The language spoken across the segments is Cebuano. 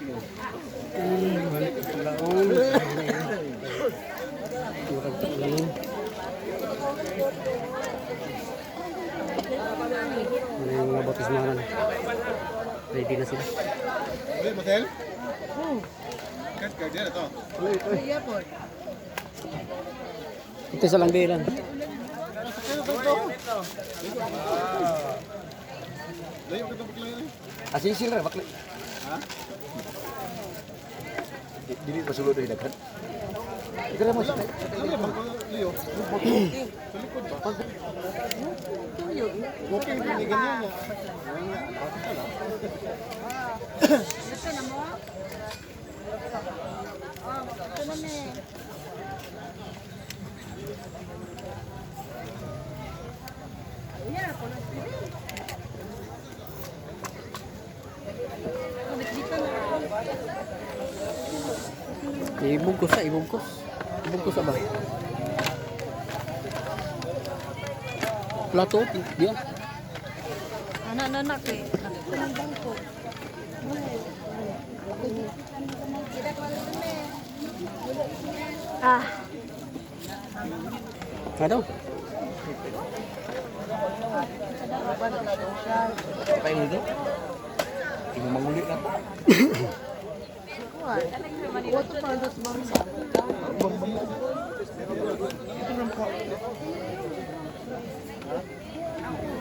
Balik paglaon. Murag taglaon. Ano yung mga bautismahan? Ready na sila. Uy, Marcel? Kat ka diyan ito. Ito sa langbilan. Layo ka bakla yun eh. Asisil ra bakli. Ha? Dili pa sulod dahil daghan. Ikaw mo siya. Ano ba? Layo. Sa likod ba? Okay, hindi ganyan niya. Ibugkos sa, ibugkos. Ibugkos sa ba? Plato, diya. Ano, ano, anak eh. Ah, Ano? Kayo nito. Imo manguli na to.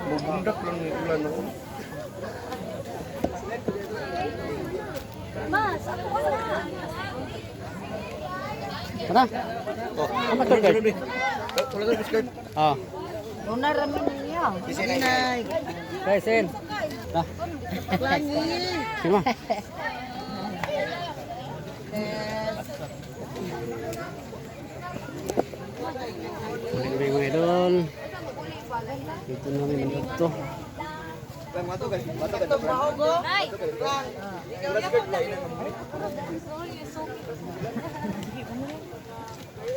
Mubundak lang ni ulan ako. Mas, ako na. Tara. Oh, Ano to, guys? Wala ka skirt. Ah. Una rami ninyo. Guys, in. Ah. Sino? Uli kami, mga idol. Dito namin manood to. Nay!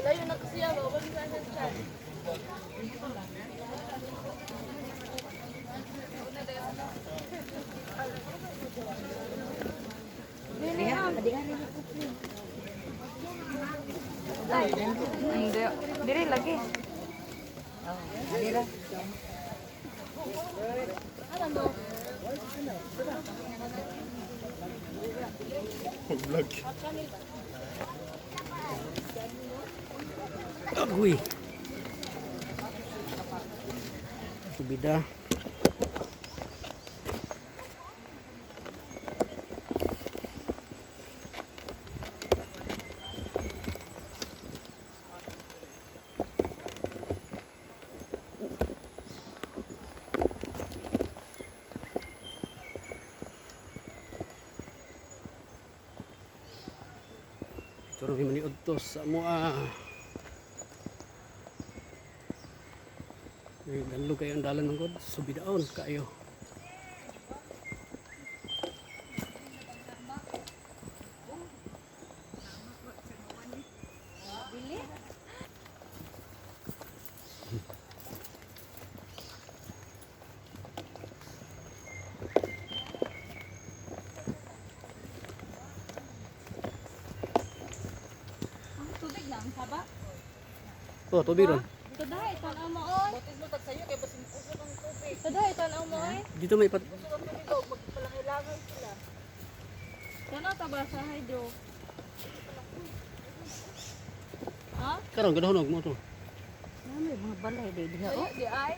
Layo na kasi ako. Wag na siya. Hindi. Diri lagi. Vlog. Agoy. Subida. Ito rin maniud to sa mua. Ay, dalo kayo ang dalan ng God. Subidaon kayo. Tubig lang, saba? Oh, tubig ron. Tadahay, tanaw mo, oy. Tadahay, tanaw mo, oy. Dito may pat. Tanaw ta ba sa hydro? Ha? Karon gadahunog mo to. Nami mga balay di diha oh. Di ay?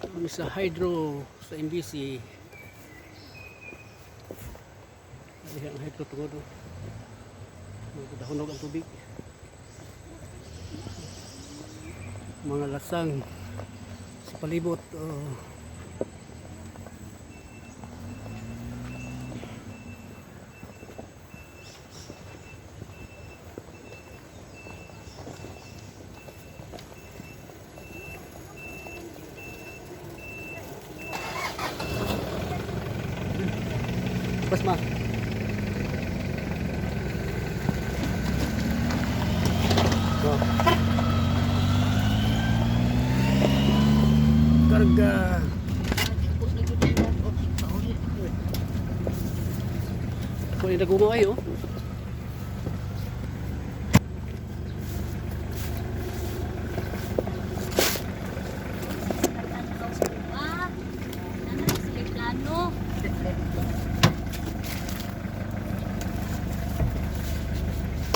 Kami sa hydro sa MBC. Ay, ang hydro tungod. Oh. Gadahunog ang tubig. Mga lasang sa palibot. Oh. Basma. Go. Karga. Dako ni daguma ayo. Ah, ano sila plano?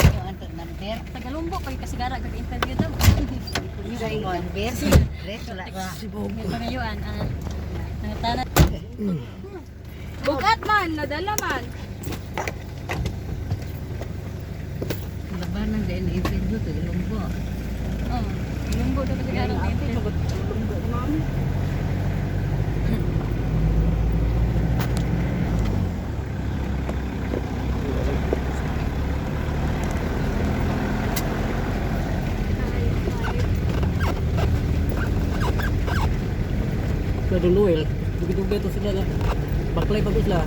Yung antong number. Tagalumbo kay kasigara kag interview daw. Yung number. Red, wala ka. Yung pangayuan ah. Nangutana. Bugat man, nadala man. Labanan din interview to Ilonggo. Oh, lumbo daw kasigara ang interview. Sila Don Noel. Dugay-dugay to sila na. Baklay pa ko sila.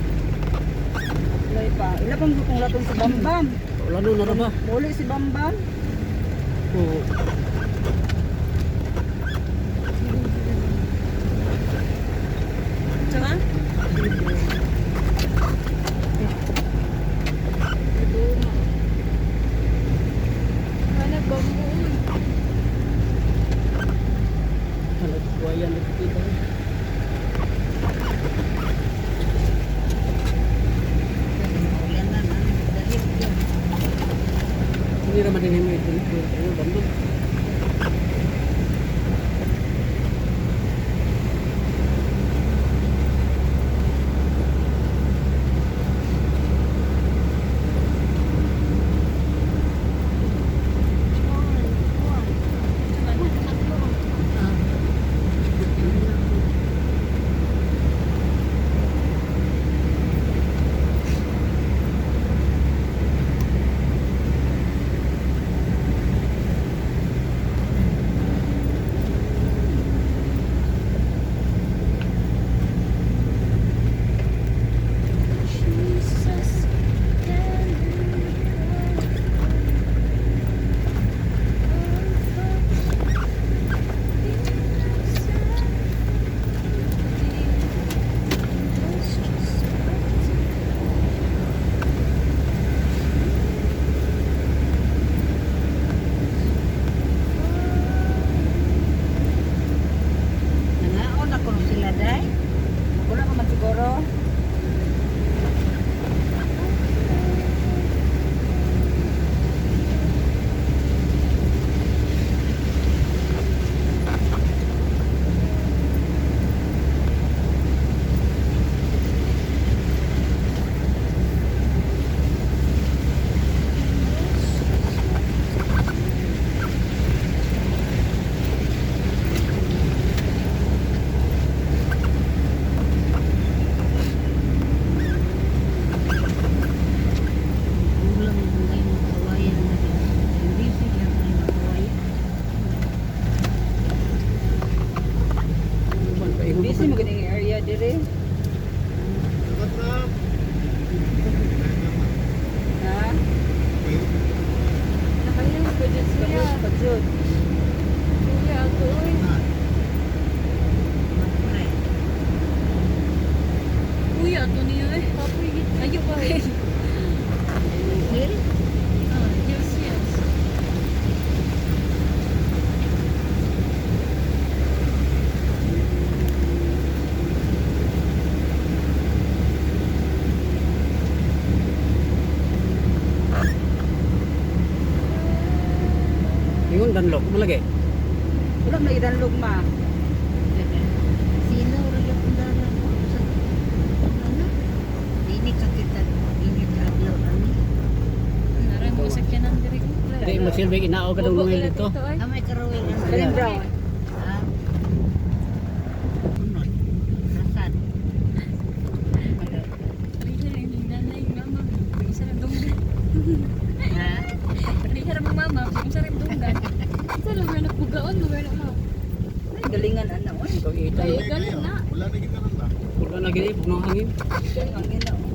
Walay pa. Ila pang gutong latong si Bambam. Wala no na ra ba? Muli si Bambam. Oo. Tsaka? Wala bambu. Ano, buwayan nagkikita. Ulan na na dali. Hindi naman din mo ito. Ano, bandog. Jesus. Nangaon ako sila day. Wala pa man siguro. Ulam mo kayo magkawayan na din. Hindi sila kayo magkawayan. Busy mo ganing area dire. Sagot na. Ha? Nakayos ko dyan siya. Tapos pajud. Kuya, ako oy. Magpray. Kuya, ato niyo eh. Kapoy gito. Ayo pa eh. Will? Ah, yes, yes. Ingon danlog malagi. Wala na idanlog ma. Sino rin yung dala ko sa ano? Dini ka kita, dini ka adlaw ani. Naray mo sakyanan diri. Hindi magsilbi inao ka Don Bubo Noel ila dito. dito ay. Ah, may karawil ano. Kaling brown. Ah. Unod. Rasad. Riha rin nanay mama. Isa rin dunggan. Ha? Riha rin mama, isa rin dunggan. Sa lugar na pugaon, lugar na ma. Ay, galingan ana oy. Ikaw ita. Ay, ganun na. Wala na kita ron ba? Wala na gini puno hangin. Ang ina. oh.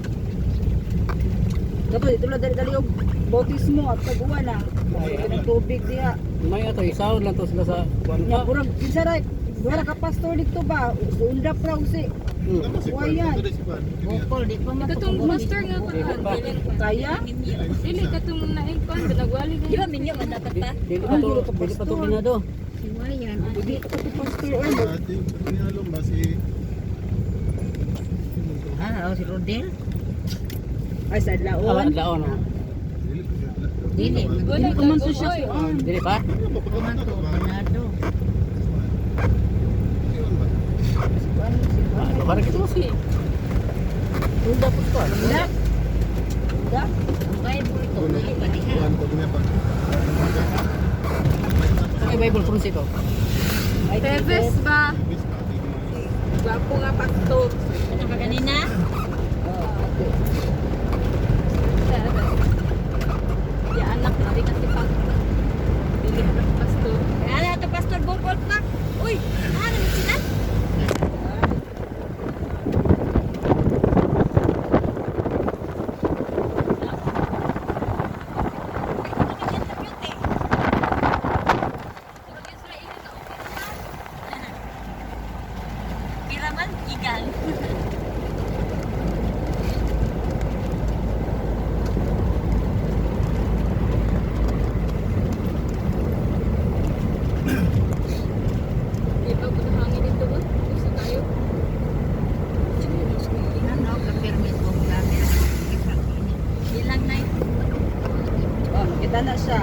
Dapat dito lang dali-dali og botis mo at pag-uwan na. Ay, ng tubig diha. May ato isawod lang to sila sa kuan Nya pa. kurang kinsa ra wala ka pastor dito ba? Undap ra usi. Wayan. Bukol, di pa man. Katong master nga ko. Dili pa. Kaya? Dili katong naing kon nagwali. Di ba minyo man dapat pa? Dili pa to, dili pa to binado. Si Wayan. Hindi ko to pastor ay. Ating ba si Ah, oh, si Rodel. Ay sa Ah, Adlaon. adlaon. Oh. Dili. Wala Hindi man to siya kuan. Dili pa? Man to, Bernardo. Ah, parang ito si Tunda po to. Ano? Da. Da. Ang Bible to, na padiha. Sa may Bible kung sito. Ay, Teves ba? Gwapo nga pastor. Ano ka ganina? Oh, ate. Teves. Ya anak na rin kasi pag dili anak pastor. Ala to pastor bukol pa. Uy, ano ni sila? Piraman, igal. Di ba hangin dito ba? Gusto tayo. Ano, ka-permit kong gamit. Ilan na Oh, makita na siya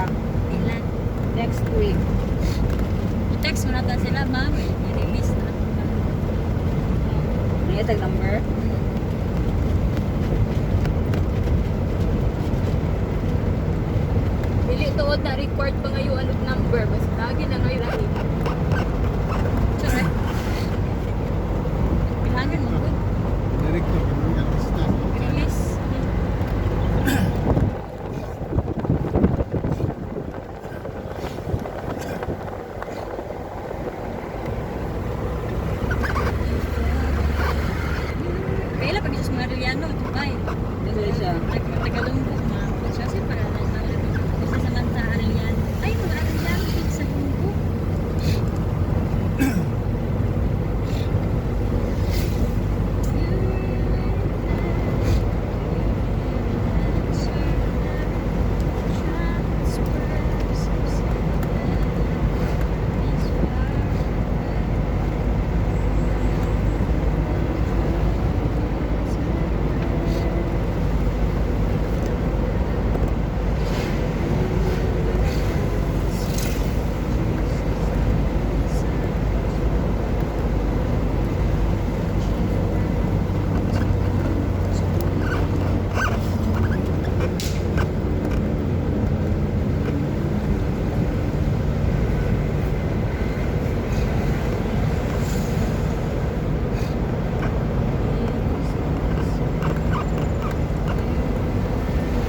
Ilan? next week. I-text mo na ta sila, ma'am. I-release na. May tag number. Dili tuod na record pa ngayon anong number. Basta lagi na ngayon lagi. Sorry. Bilangin mo good. Director kami artista. I-release. Kaya pag Jesus Mariano, Dubai. Dito siya. Nagtagalong na siya si para kasi sa man sa Arellano. Ay, mga Arellano dito sa Lunggo.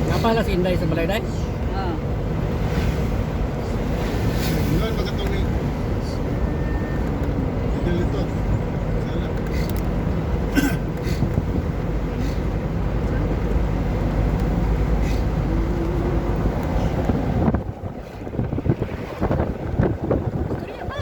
Nga pala si Inday sa balay day. Ah. Yun, bagatong ni Delito. Sala. Istorya ba?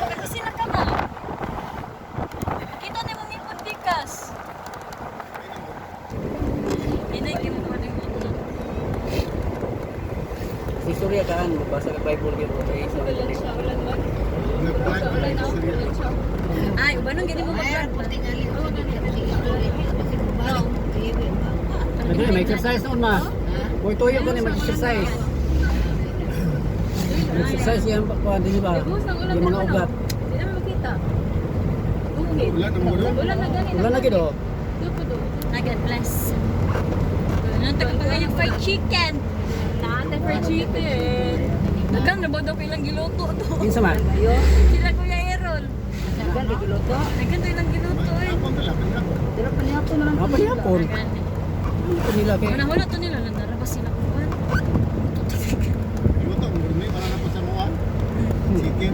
Kasi sila ka ba? Kita na mo may puntikas. Inay, kimo pa rin ito. Si Surya kaan magbasa ka Bible gyud ko kay sa Ulan siya, ulan man. Nag-vlog Ulan na na, Surya. ulan siya. Ay, uban gani mo Ay, mag-vlog. puting ali ko. Sige, tuloy. Kasi bumalik. Iwi ba? Ano, may exercise noon ma. Boy tuyo ko ni mag-exercise. Exercise yan pa kuan di ba? Nagbuhos ng ulan Yung mga pero ano, ugat. Di naman makita. Buhit. Ulan na mo doon. Ulan na gani. Wala na gid oh. Dupo do. Na God bless. Nantag pa ngayon fried chicken. Nante fried chicken. Daghang na ba daw ilang giluto to? Kinsa man? Ayo. Sila Kuya Errol. Dagan giluto. Daghang daw ilang giluto eh. Hapon to lapin na. Pero panihapon na lang. Nga pa hapon. Ano ko nila kay Una hula to nila narabas sila kuan. Luto, murmi, wala na po sa muan. Chicken.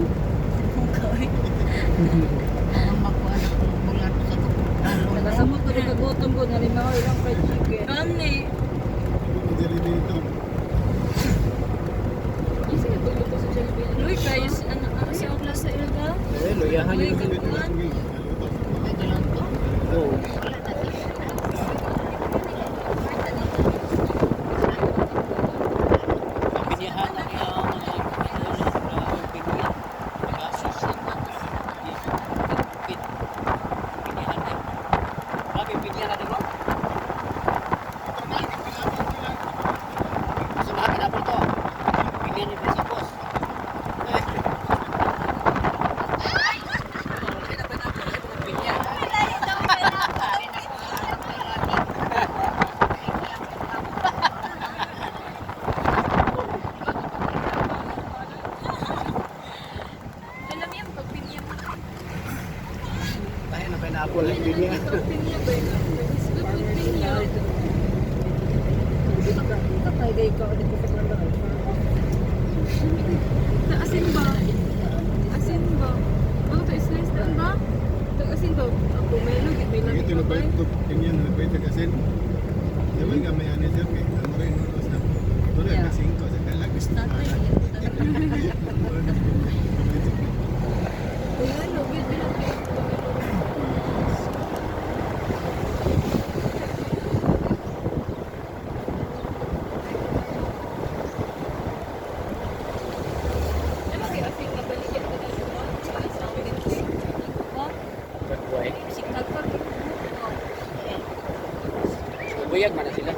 Ang makuha na ko mula sa Nagasamot ko rin kagutom ko halimaw ilang fried chicken. Kani. Wala pinya. Pinya ba yun? Good with pinya. Katay gay ka dito sa kanda. Sa asin ba? Asin ba? Ano to? Slice doon ba? Ito asin ba? Ang pumelo, gid may Ito lamig na pa ba ba? ito pinya na ba ito kasi di ba nga may ano siya kay ang rin no sa tuloy na 5 sa kalag gusto. Pumelo, gid may lamig. Pumelo. Ano kaya asin nga baligya ka dito ba? Sa amin dito. Buhay. Sikag pa. Buyag man na sila.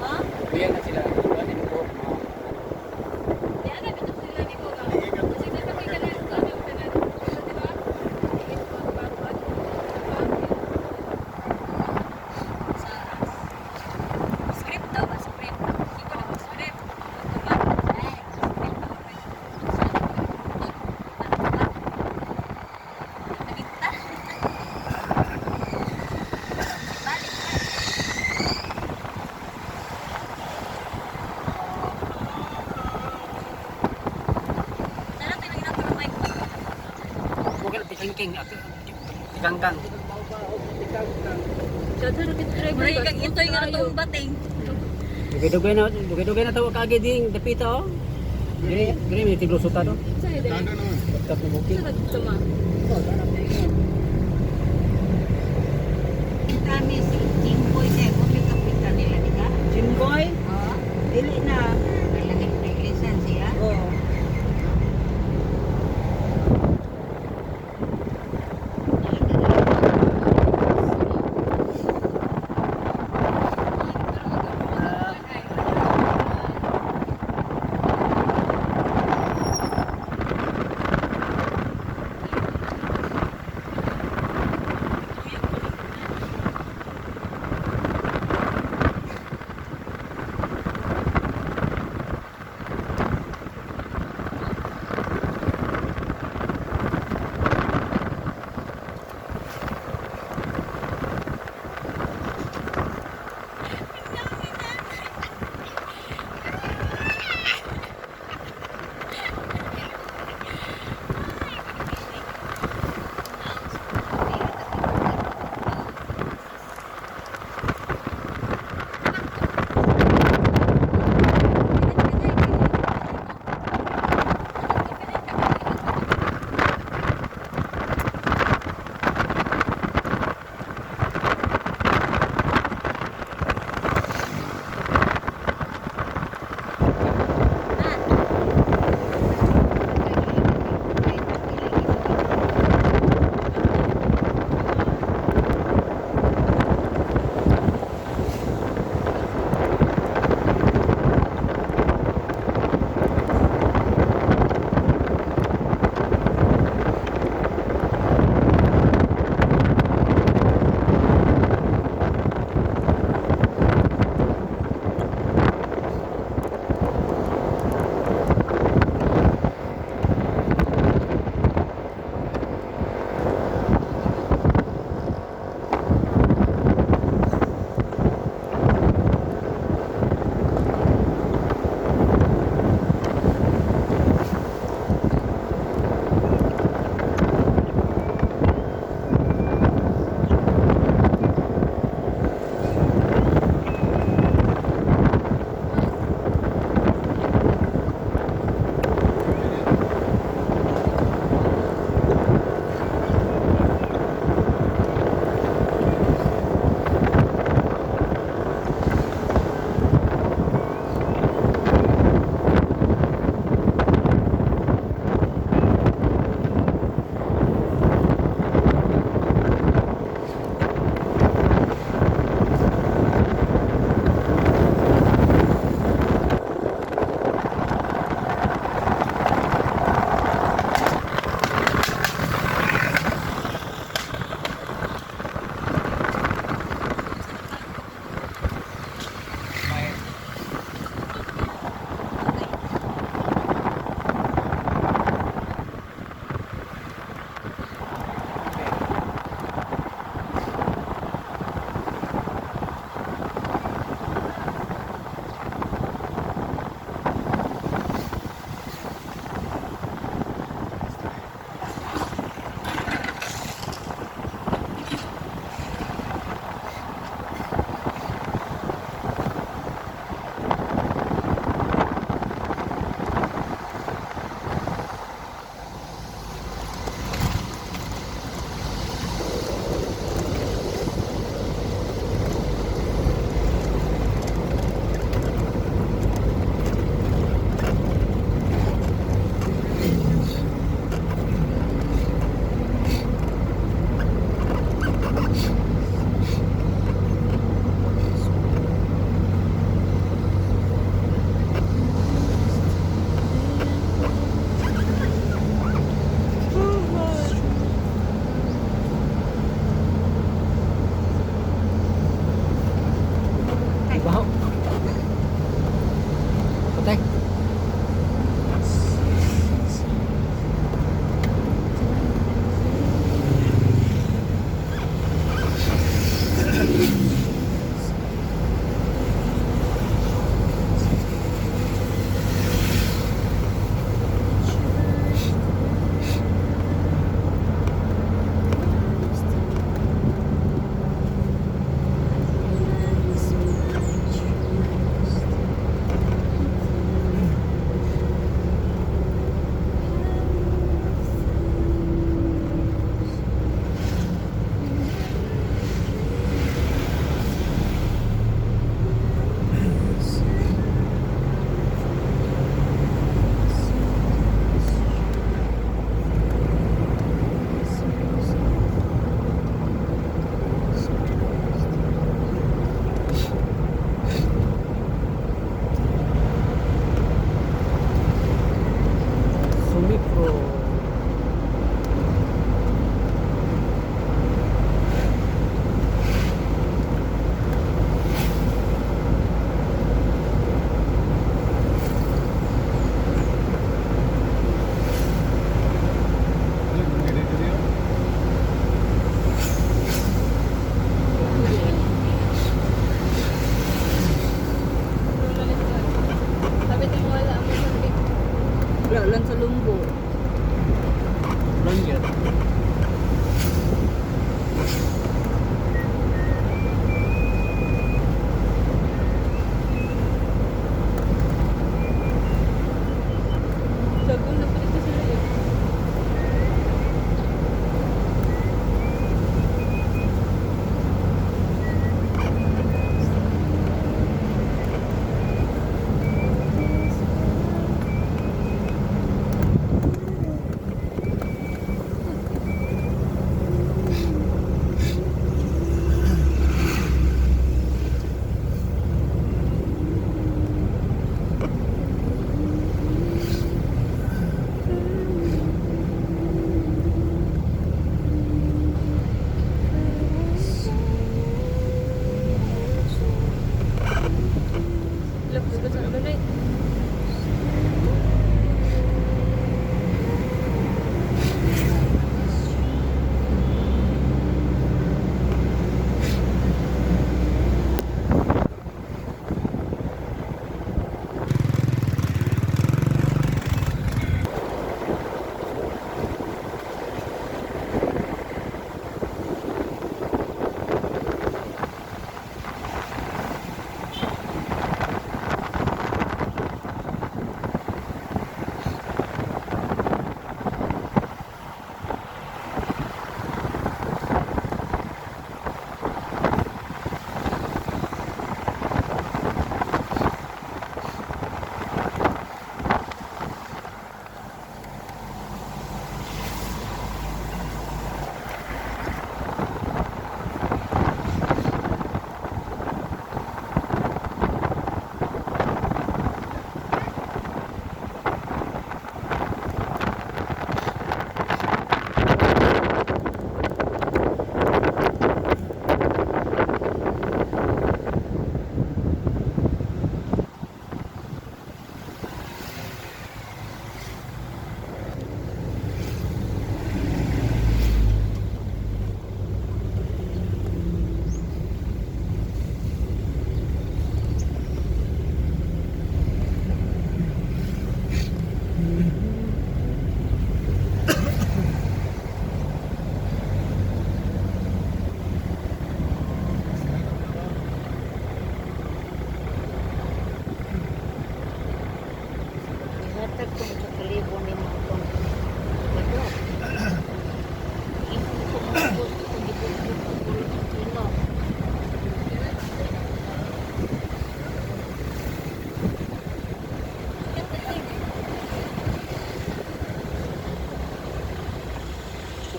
Ha? Buyag na sila. Wala din ko. Di ana bitaw sila ni ko. Kasi sa pagkakalan kami tanan. Di ba? Script daw ba? Script. Hindi ko na script. Sana tayo nang ng mic. Mukha tikangking. Tikangkang. Murag kang intoy nga natong bating. Dugay-dugay na, dugay-dugay na tawa kaagi ding dapita oh. Dire, dire may tiglusutan oh. Tando naman. Pagkat ng bukid. Sa Kami si Jimboy kay mo kapitan nila di ka? Jimboy, Oo. dili na. Malaki na iglesia siya. Oh.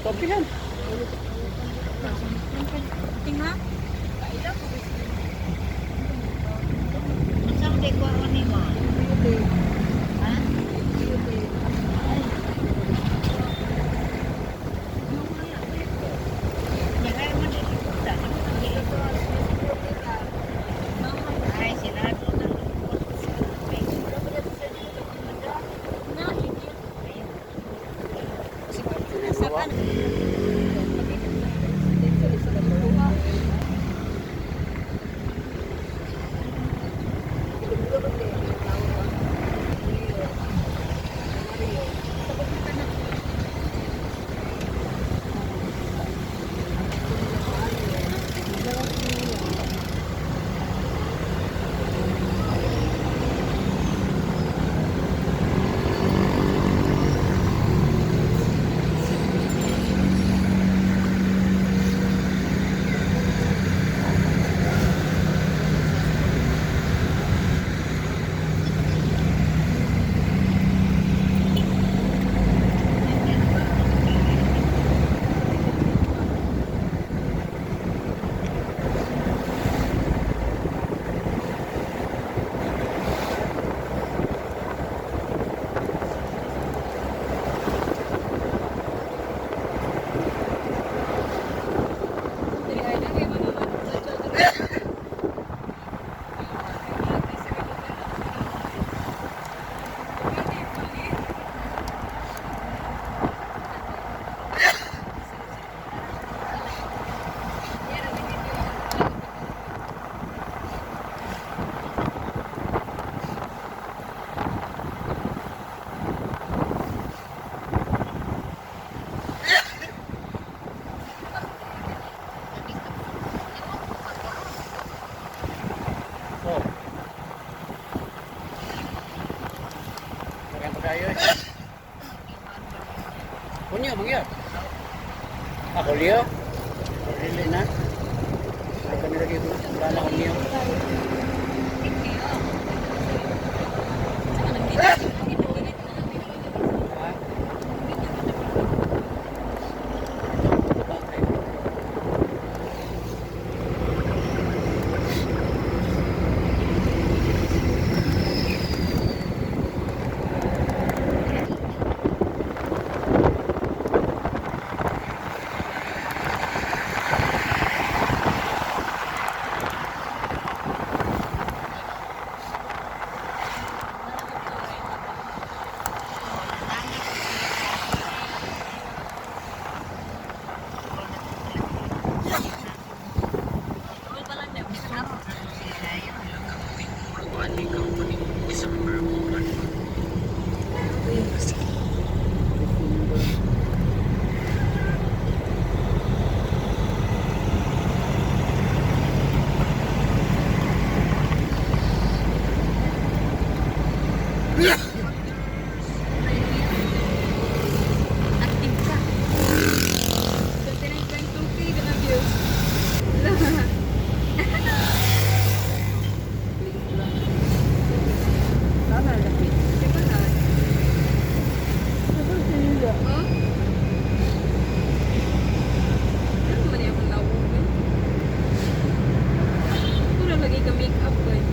Papihan. Tingha. Masang di ko ni mo. Ha? Ay. Mo dito. Ay, sirado na. Oh. Makan pa kayo eh. Kunyo, magyat. Ako liyo. Dili na. Ay kami lagi ko. Wala na kunyo. Ha? Okay. Active ka. 29.2K ka na views. Tama, lapit. Diba na? Oh? Ano man yung akong lawong eh? Puro lagi ka make-up ko eh.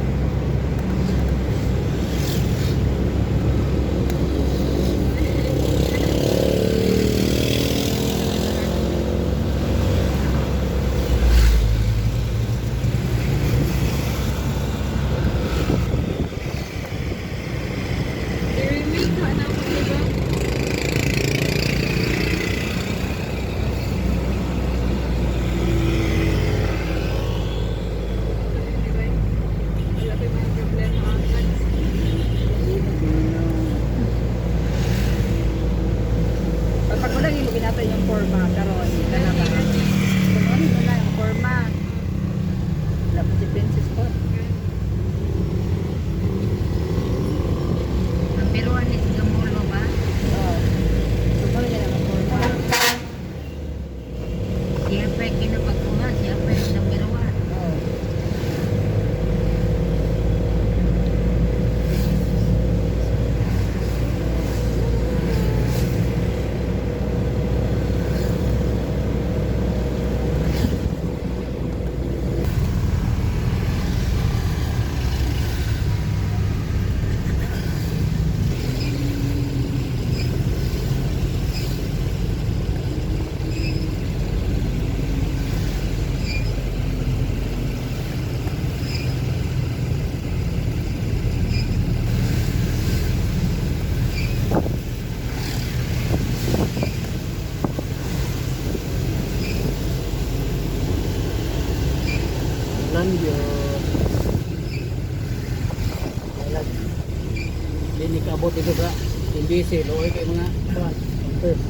Hindi kaabot dito sa NBC, luoy kay mga kuan, campers.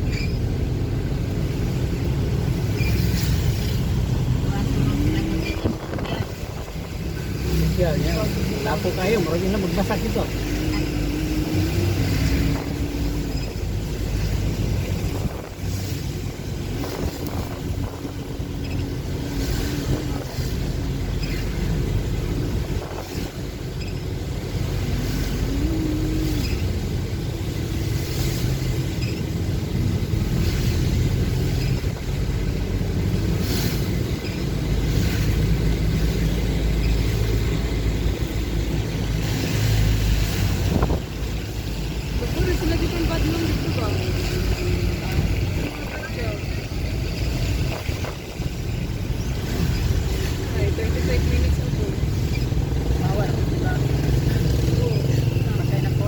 Siya, niya. Lapo kayo, murag na magbasak dito. Puro sila dito ang badlong dito ba? Ay, 35 minutes ago. Bawal, di ba? Patay na po.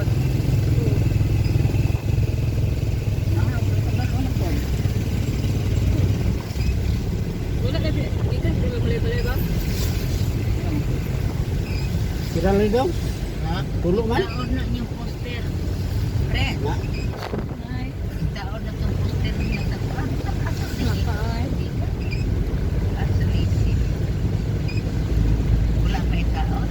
Wala ka, di ka, di ba balay-balay ba? Sira lang daw. Ha? Tulo man. Taon na niyong poster. Pre, Na, Ay, taon na tong poster niya sa kuwan. Nakaay. Asa isip. Wala pa itaon.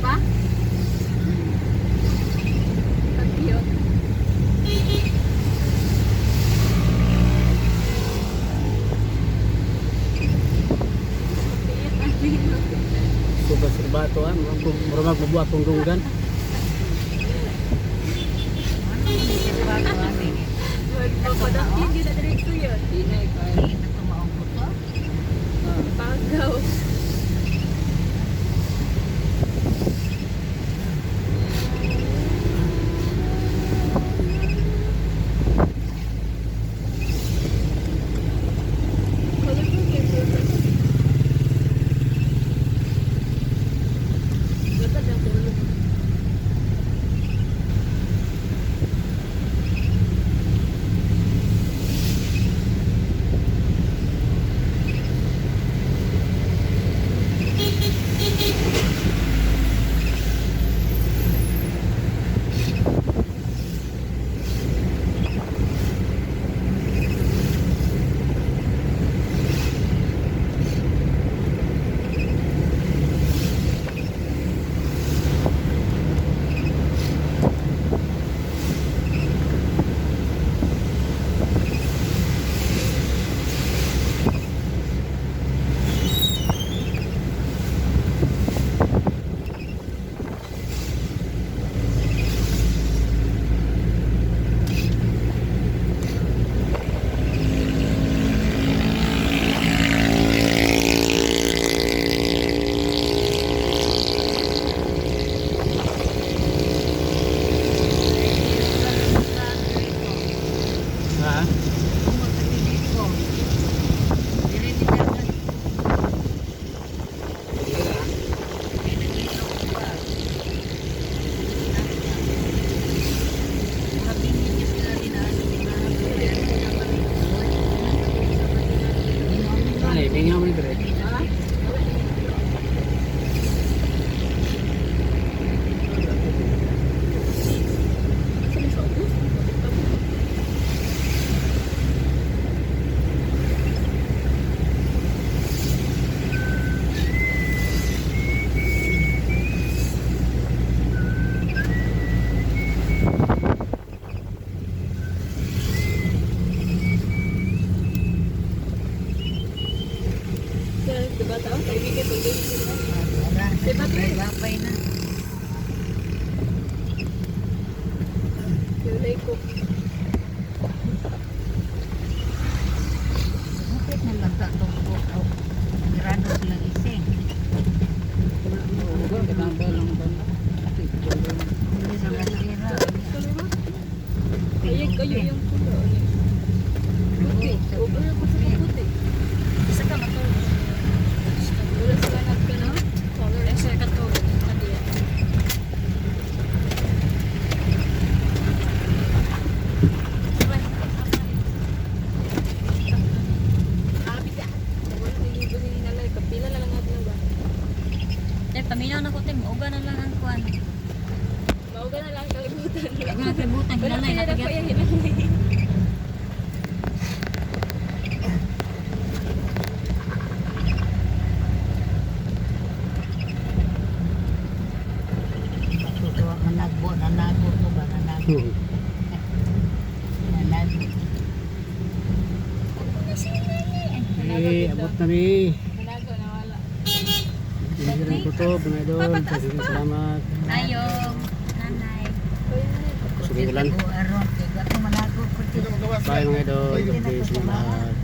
pa? Ang cute. Subas bato ah, murag mabuak kong dunggan. Ano ni Sirbato ani? Magpapadakyin din na diretso yun. Hinay pa. Hindi na tumaong buto. Pagaw. Colorful kay prutas. Basta ang tulog. Ha? Tungod sa ko. Diri ni dagan. Ay, nagilok pa. Murag din sila din, ano, Ay, mingaw man dire. Diba tao? Kaibigan pag Diba, Bye na. Yulay ko. Bakit na lang ta itong buko? Grado silang ising. Hindi sa masira. Ayun kayo yung pulo. Puti. Wala ko sa puti. Isa ka matulog. Wala sila nagka no? Color. Isa ka tulog. Adiya. Wala na libo ni nalay. Kapila na lang natin ba? Eh, paminaw na ko, Tim. Mauga na lang ang kuwan. Mauga na lang ang kalibutan. Huwag na kalibutan. Wala Hinalay pila na na po pagyat. yung hinalay. Totoo, managbo, nanago to ba? Nanago. Nanago. Eh, abot na mi. Manago na wala. Binigyan ko to, mga idol. Maraming salamat. Tayo. Nanay. Kusugin ko lang. Aron, kay ako manago ko. Bye mga idol. God bless mga lahat.